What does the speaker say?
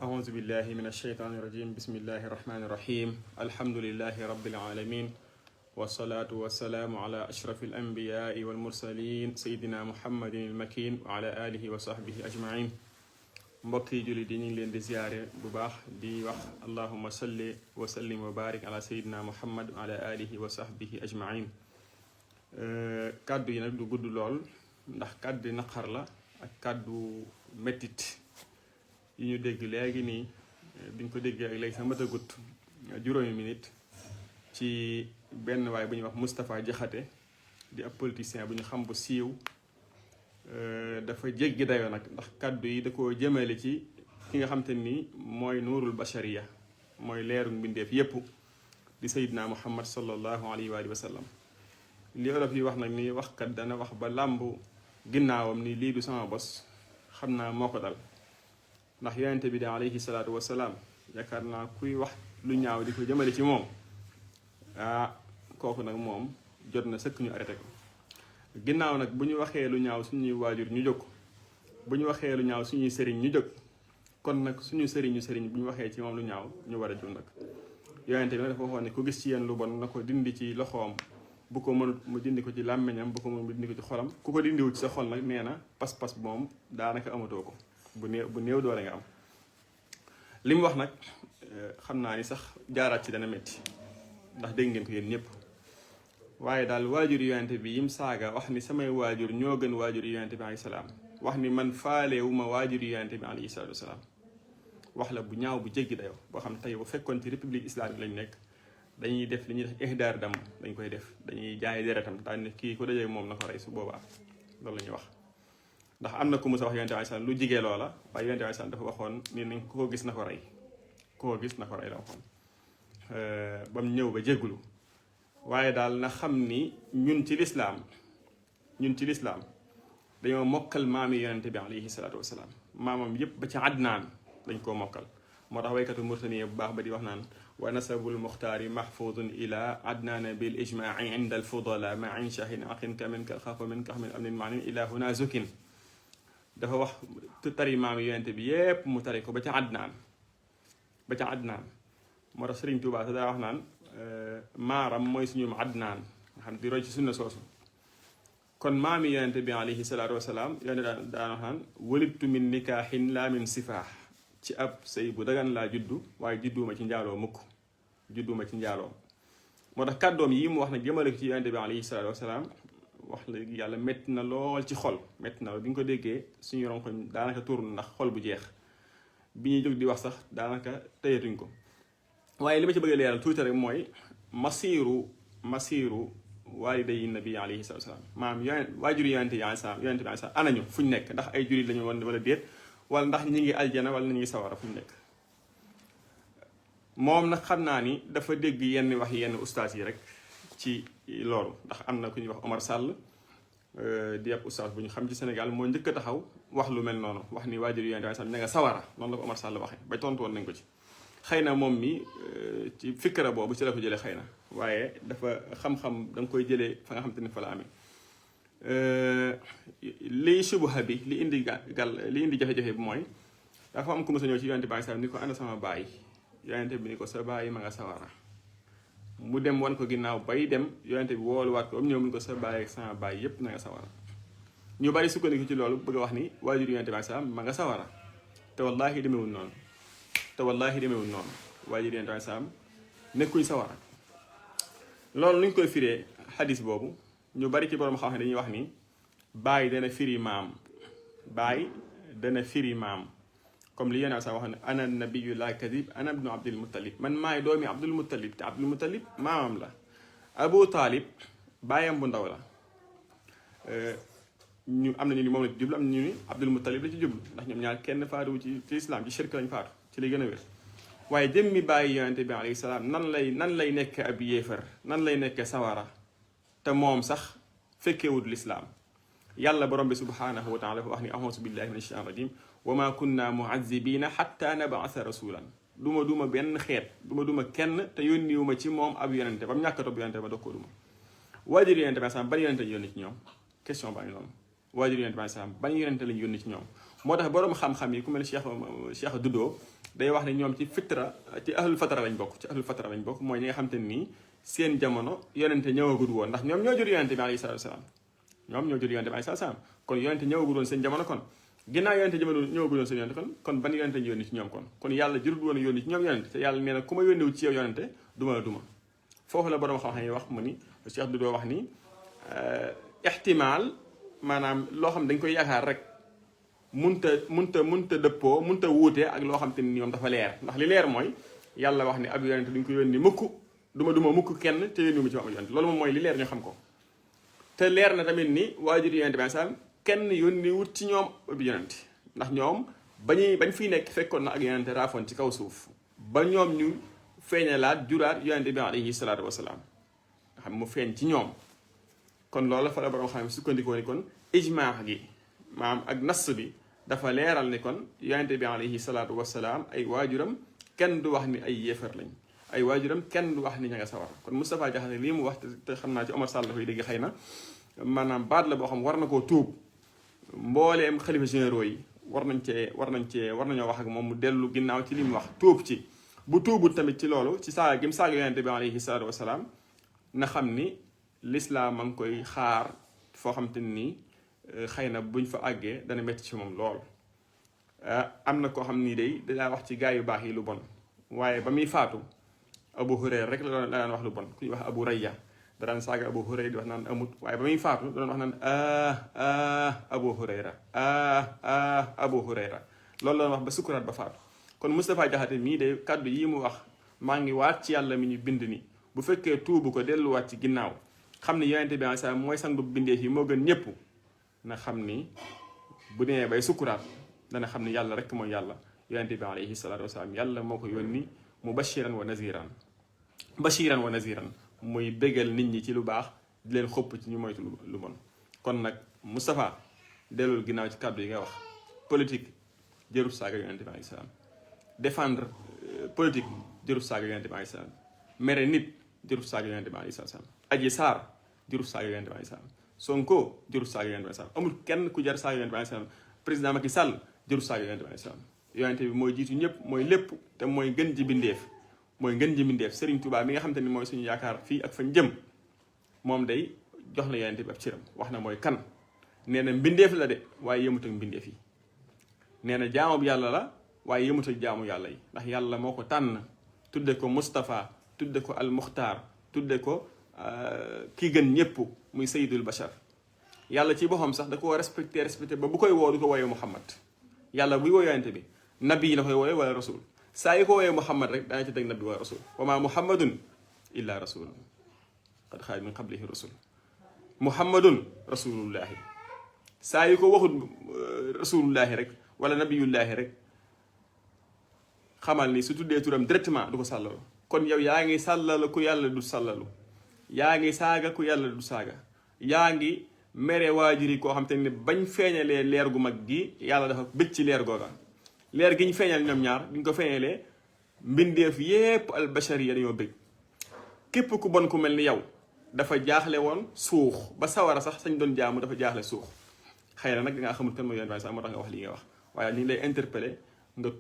أعوذ بالله من الشيطان الرجيم بسم الله الرحمن الرحيم الحمد لله رب العالمين والصلاة والسلام على أشرف الأنبياء والمرسلين سيدنا محمد المكين وعلى آله وصحبه أجمعين mbokki julli di ñu ngi leen di ziyaare bu baax di wax allahumma salli wa sallim wa barik ala sayidina muhammad wa ala alihi wa sahbihi ajmain kàddu yi nag du gudd lool ndax kàddu naqar la ak kàddu mettit yi ñu dégg léegi nii biñ ko déggee ak léegi sax matagut juróomi minute ci benn waay bu ñuy wax Moustapha diakhaté di ab politicien bu ñu xam bu siiw dafa jéggi dayoo nag ndax kàddu yi da koo jëmale ci ki nga xam te ni mooy nuurul bashariya mooy leeru mbindeef yépp di sayidna muhammad sallallahu alayhi wa sallam li olof yi wax nag ni waxkat dana wax ba làmb ginnaawam ni lii du sama bos xam naa moo ko dal ndax yonente bi de alayhi salaatu wasalaam yaakaar naa kuy wax lu ñaaw di ko jëmale ci moom kooku nag moom jot na sëkk ñu arrêté ko ginnaaw nag bu ñu waxee lu ñaaw suñuy waajur ñu jóg bu ñu waxee lu ñaaw suñuy sëriñ ñu jóg kon nag suñu sëriñ bu ñu waxee ci moom lu ñaaw ñu war a jóg nag yonente bi nag dafa waxoon ne ku gis ci yéen lu bon na ko dindi ci loxoom bu ko mënut mu dindi ko ci làmmiñam bu ko mënut mu dindi ko ci xolam ku ko dindiwut ci sa xol nag nee na pas-pas moom daanaka amatoo ko bu néew doole nga am li mu wax nag xam naa ni sax jaaraat ci dana métti ndax dégg ngeen ko yéen ñëpp waaye daal waajur yonente bi yim saaga wax ni samay waajur ñoo gën waajur yonente bi alayhi salaam wax ni man faalewu ma waajur yonente bi alayhi salaatu wasalaam wax la bu ñaaw bu jéggi dayoo boo xam tey bu fekkoon ci république islamique lañ nekk dañuy def li ñuy def ihdaar dam dañ koy def dañuy jaay deretam daal ne kii ko dajee moom na ko rey su boobaa loolu la ñuy wax ndax am na ku musa wax yonente bi alayhi salaam lu jigee loola waaye yonente bi alayhi salaam dafa waxoon ni nañ ku ko gis na ko rey ku ko gis na ko rey la waxoon ba mu ñëw ba jéggulu waaye daal na xam ni ñun ci lislaam dañoo mokkal maami yonente bi alayhi salaatu wasalaam maamam yépp ba ci adnaan dañ koo mokkal moo tax waykatu murtaniye bu baax ba di wax naan wa nasabul muxtaari mahfudun ila adnaana bil ijmaai inda al fudala ma in shahin aqin kamin ka xafa min ka xamin amnin maanin ila huna zukin dafa wax tari maami yonente bi yépp mu tari ko ba ca adnaan moo tax Sëriñ Tuubaa sa daa wax naan maaram mooy suñu adnaan nga xam di roy ci sunna soosu kon maami yonente bi alayhi salaatu wasalaam yonente daan wax naan walidtu min nikaahin laa min sifaax ci ab sëy bu dagan laa juddu waaye judduuma ci njaaloo mukk judduuma ci njaaloo moo tax kàddoom yi mu wax nag jëmale ko ci yonente bi alayhi salaatu wasalaam wax la yàlla métti na lool ci xol métti na lool bi ñu ko déggee suñu ronkoñ daanaka tuur ndax xol bu jeex bi ñuy jóg di wax sax daanaka tëyatuñ ko waaye li ma ci bëgg a leeral tuuti rek mooy masiiru waaliday nabi alayhi salaatu wasalaam maanaam waajuri yonente bi alayhi salaam anañu fu ñu nekk ndax ay jurit lañu woon wala déet wala ndax ñi ngi aljana wala ñi ngi sawara fu ñu nekk moom nag xam naa ni dafa dégg yenn wax yenn ustaas yi rek ci loolu ndax am na ku ñuy wax Omar Sall di ab ustaas bu ñu xam ci Sénégal moo njëkk a taxaw wax lu mel noonu wax ni waajuri yonente bi alayhi salaam ña nga sawara noonu la ko Omar Sall waxee ba tontu woon nañ ko ci xëy na moom mi ci fikra boobu ci la ko jëlee xëy na waaye dafa xam-xam da nga koy jëlee fa nga xam te ni fa la amee li subuha bi li indi jafe-jafe bi mooy dafa am ku mos a ñëw ci yonente bi sax ni ko ana sama baay yonente bi ni ko sa baay ma nga sawara mu dem wan ko ginnaaw bay dem yonente bi wooluwaat ko am ñëw mu ni ko sa baay ak sama baay yépp na nga sawara ñu bari sukkandiku ci loolu bëgg a wax ni waajur yonente bi sax ma nga sawara te wallaahi demewul noonu waajur yonente bi sax nekkuñ sawara loolu nuñ koy firee xadis boobu ñu bari ci borom xam-xam dañuy wax ni baay dana firi maam comme li yéen sax wax ne ana nabiyu la kadib ana ibnu abdul muttalib man maay doomi abdul muttalib te abdul muttalib maamam la abu taalib baayam bu ndaw la ñu am nañu ni moom la ci jublu am nañu ni abdul muttalib la ci jublu ndax ñoom ñaar kenn faatuwu ci islam ci shirk lañ faatu ci li gën a wér waaye jëmmi bàyyi yonente bi alayhi salaam nan lay nekk ab yéefar nan lay nekk sawara te moom sax fekkewut lislaam yàlla borom bi subhanahu wa taala dafa wax ni a'uuzu billahi min ashaytaan rajim wa ma kunna mu'azzibina hatta nab'atha rasulan duma benn xeet duma kenn te yónniwuma ci moom ab yonente ba mu ñàkk a topp yonente ba dog koo duma waajur yonente bi ban yonente lañ yónni ci ñoom question baa ngi noonu waajur yonente bi ban yonente lañ yónni ci ñoom moo tax borom xam-xam yi ku mel Cheikh Dudo day wax ne ñoom ci fitra ci ahlul fatra lañ bokk ci ahlul fatra lañ bokk mooy ñi nga xam te nii seen jamono yonente ñëwagul woon ndax ñoom ñoo jur yonente bi alayhi salaatu wasalaam ñoom ñoo jur yonente bi alayhi salaatu wasalaam kon yonente ñëwagul woon seen jamono kon ginnaaw yonente jamono ñëwagul woon seen yonente kon ban yonente ñu yónni ci ñoom kon yàlla jurul woon yónni ci ñoom yonente te yàlla nee na ku ma yónniwu ci yow yonente duma foofu la borom xam-xam yi wax mu ni Cheikh Dudo wax ni ixtimaal maanaam loo xam dañ koy yaakaar rek munta dëppoo munta wuute ak loo xam te ni moom dafa leer ndax li leer mooy yàlla wax ni ab yonente duñ ko yónni mukk duma mukk kenn te yónni mu ci am yonente loolu moom mooy li leer ñu xam ko te leer na tamit ni waajur yonente bi sallam kenn yónni wut ci ñoom ab yonente ndax ñoom bañ fiy nekk fekkoon na ak yonente raafoon ci kaw suuf ba ñoom ñu feeñalaat juraat yonente bi alayhi salaatu wasalaam nga xam mu feeñ ci ñoom kon loolu fa la borom xam sukkandikoo ni kon ijmaa gi maam ak nass bi dafa leeral ni kon yonente bi alayhi salaatu wasalaam ay waajuram kenn du wax ni ay yéefar lañ ay waajuram kenn du wax ni ña nga sawar kon Moustapha Diakhaté lii mu wax te xam naa ci Omar Sall dafay dégg xëy na maanaam baat la boo xam war na koo tuub mbooleem xalifa généraux yi war nañoo wax ak moom mu dellu ginnaaw ci li mu wax tuub ci bu tuubut tamit ci loolu ci saaga gi mu saaga yonente bi alayhi salaatu wasalaam na xam ni lislaam a ngi koy xaar foo xam te nii xëy na buñ fa àggee dana metti ci moom lool am na koo xam ni day danaa wax ci gaa yu baax yi lu bon waaye ba muy faatu Abu Hurayra rek la daan wax lu bon ku ñuy wax Abu Rayya da daan saaga Abu Hurayra di wax naan amut waaye ba muy faatu da doon wax naan Abu Hurayra Abu Hurayra loolu la doon wax ba sukkuraat ba faatu kon Moustapha Diakhaté mii de kàddu yi mu wax maa ngi waat ci yàlla mi ñu bind ni bu fekkee tuubu ko delluwaat ci ginnaaw xam ni yonente bi sallallahu alayhi wasallam mooy sangu bindeef yi moo gën ñëpp na xam ni bu nee bay sukkuraat dana xam ni yàlla rek mooy yàlla yonente bi alayhi salaatu wasalaam yàlla moo ko yónni mubashiran wa naziran muy bégal nit ñi ci lu baax di leen xopp ci ñu moytu lu bon kon nag Moustapha dellul ginnaaw ci kàddu yi nga wax politique jërul saaga yonente bi alayhi salaam défendre politique jërul saaga yonente bi alayhi salaam mere nit jërul saaga yonente bi alayhi salaam Adji Sarr jërul saaga yonente bi alayhi salaam Sonko jërul saaga yonente bi alayhi salaam amul kenn ku jar saaga yonente bi alayhi salaam président Macky Sall jërul saaga yonente bi alayhi salaam yonente bi mooy jiitu ñëpp mooy lépp te mooy gën ji bindeef Serigne Touba mi nga xam te ni mooy suñu yaakaar fii ak fañ jëm moom day jox na yonente bi ab cëram wax na mooy kan nee na mbindeef la de waaye yëmut ak mbindeef yi nee na jaamu yàlla la waaye yëmut ak jaamu yàlla yi ndax yàlla moo ko tànn tudde ko Moustapha tudde ko al Muxtaar tudde ko ki gën ñëpp muy Sayyidul Bashar yàlla ci boppam sax da ko respecté ba bu koy woo du ko woowee Muhammad yàlla buy woo yonente bi nabi la koy woowee wala rasul saa yi ko woowee Muhammad rek dana ci teg nabi wala rasul wa ma Muhammadun illa rasul qad xalat min qablihi rasul Muhammadun rasulullahi saa yi ko waxul rasulullahi rek wala nabiyullahi rek xamal ni su tuddee turam directement du ko sàllalu kon yow yaa ngi sàllalu ku yàlla du sàllalu yaa ngi saaga ku yàlla du saaga yaa ngi mere waajur koo xam te ne bañ feeñalee leer gu mag gi yàlla dafa bëgg ci leer googa leer gi ñu feeñal ñoom ñaar bi ñu ko feeñalee mbindeef yépp al bashariya dañoo bëgg képp ku bon ku mel ni yow dafa jaaxle woon suux ba sawara sax sañ doon jaamu dafa jaaxle suux xëy na nag dangaa xamul kan mooy yoon waaye sax moo tax nga wax lii nga wax waaye li ñu lay interpellé nga